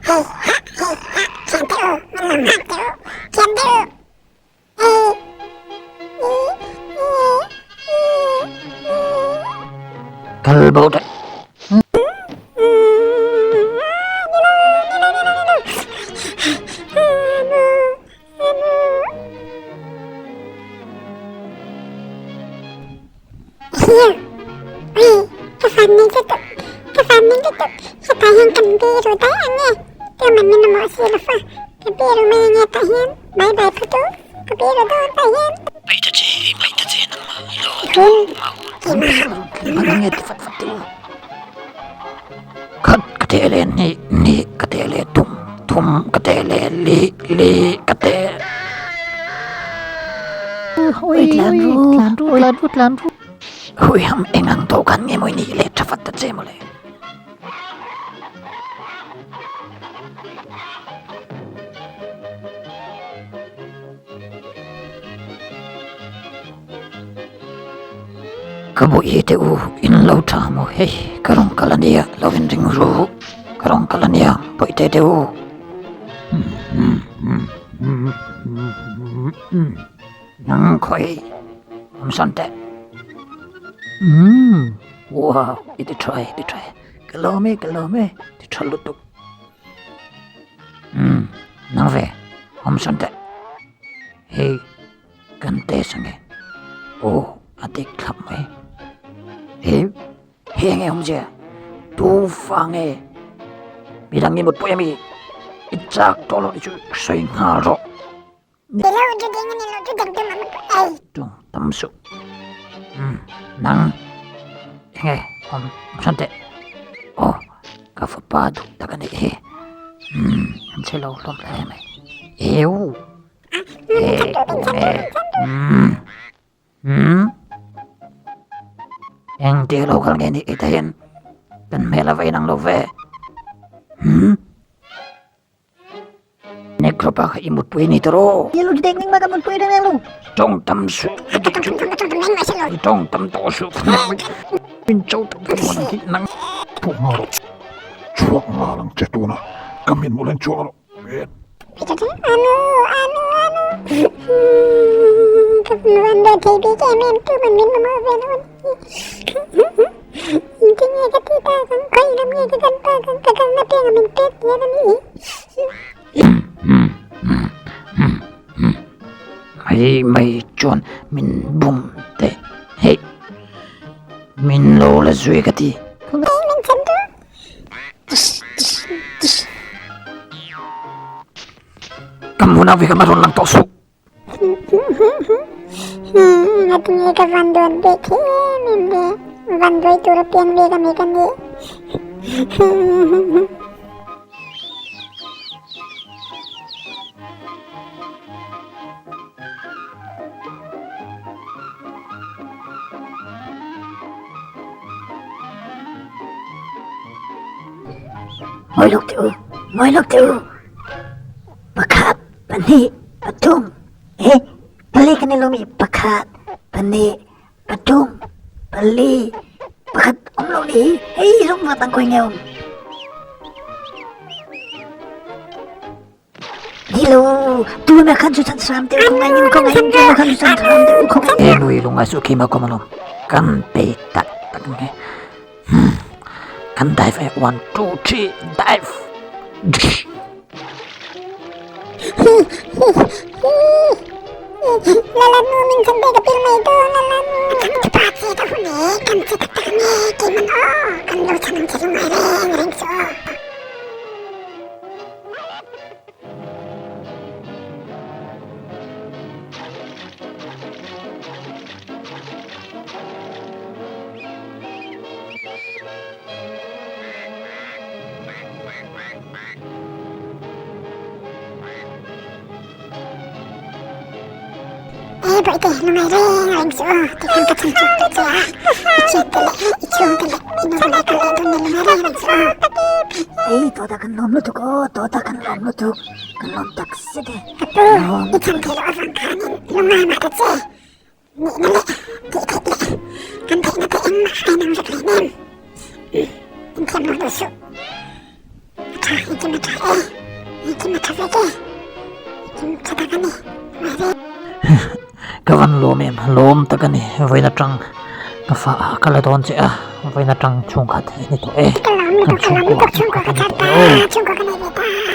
Hei ha hei ha thian te u min lo nghak teh u thian te u ei i i i i. Kal bo daih. Paih ta che, paih ta che nangmah i lo nge ti fat fat teh u. Khat ka teh leh hnih, hnih ka teh leh thum, thum ka teh leh li, li ka teh. Oi tlan ru, tlan ru, tlan ru, tlan ru. Hui ham eng ang tawh khan nge maw i nih leh tha fat ta che mawle. Ka buih teh u, in lo tha maw hei ka rawn kal a nia lo in ring ru ka rawn kal a nia pawih teh teh u. Nang khawi awm sawn teh. Wow i ti tha e i ti tha e ka lawm e ka lawm e ti tha lutuk. Nang ve awm sawn teh hei. Kan test ange. Aw a dik thlap mai. He he nge awmzia? Tu fa nge? Midang i mut pawh emi? I chak tawh loh chu sawi nghal rawh. Ni lo chu ding a ni lo chu ding tum a mut pawh ei. Tung tam suh. Umm nang enge awm awm sawn teh. Aw ka fapa duh tak a nih hi. Umm an che lo hlawm hle mai. Eu. Eng tia lo kal nge ni ita hian kan hmel a va inang lo ve. Hmm? Negro pa kha i mutpui ni tawh. Ni lo dek ning ma ka mutpui reng lo. Tawng tam suh. Tawng tam tawh suh. Min cho tak tak mo nang hi nang. Chhuak nghal rawh. Chhuak nghal ang che tuna. Ka min hmuh len chhuak rawh. Anu anu anu ka van ve thei bik em em tu man min mamawh ve lo ani engtin nge ka tih tak ang khawi lam nge ka kal tak ang ka kalna peng ah min pek dial ani Mai mai chuan min bum teh hei min lo la zui ka ti. Min chhan tu. Ka hmun a ve ka rawn lang tawh suh. Ngatinge ka van duat ve thei em em ve. Van duai tur a pian ve ka mi ka ni. Ngawi lawk teh u, ngawi lawk teh u. Pakhat, pahnih, pathum, eh, pali kan i lawm i pakhat, pahnih, pathum, pali, pakhat um lo ni hi, hei zong va tang koi nge um. Ni lo, tu na khan chu chan sram te u, khong in khong in tu na khan chu chan sram te u khong. E nui lunga su khi ma komalom kan pe tak tak nge. Kan dive e 1 2 3 dive. Lalanu min chan pe ka pil mai do lalanu. Kan ti pa che ta hun e kan che tak tak nge ke man o kan lo chan ang che lungai reng reng chu o. E bawihte lungai reng reng chu aw tikhan ka chhan chhuak tawh che a, i thiante leh i chhungte leh i nupa leh kal leh dawn nia lungai reng reng chu aw. Ei tawta kan lawm lutuk aw tawta kan lawm lutuk kan lawm tak zet e. Ka pu i chhan theih loh avang khanin lungai mah ta che. Nihna leh tih theih leh kan theihna te engmah a inang vek hlei nem. Inthiam lo duh suh. tha, engkim a tha e. Engkim a tha vek e. Engkim tha tak a ni. Mahse. Ka van lawm em, lawm tak a ni. Vawiin atang ka fa ah ka la dawn che a, vawiin atang chhungkhat i ni tawh e. Ka lawm lutuk, ka lawm lutuk, chhungkua ka char ta, chhungkua ka nei ve ta.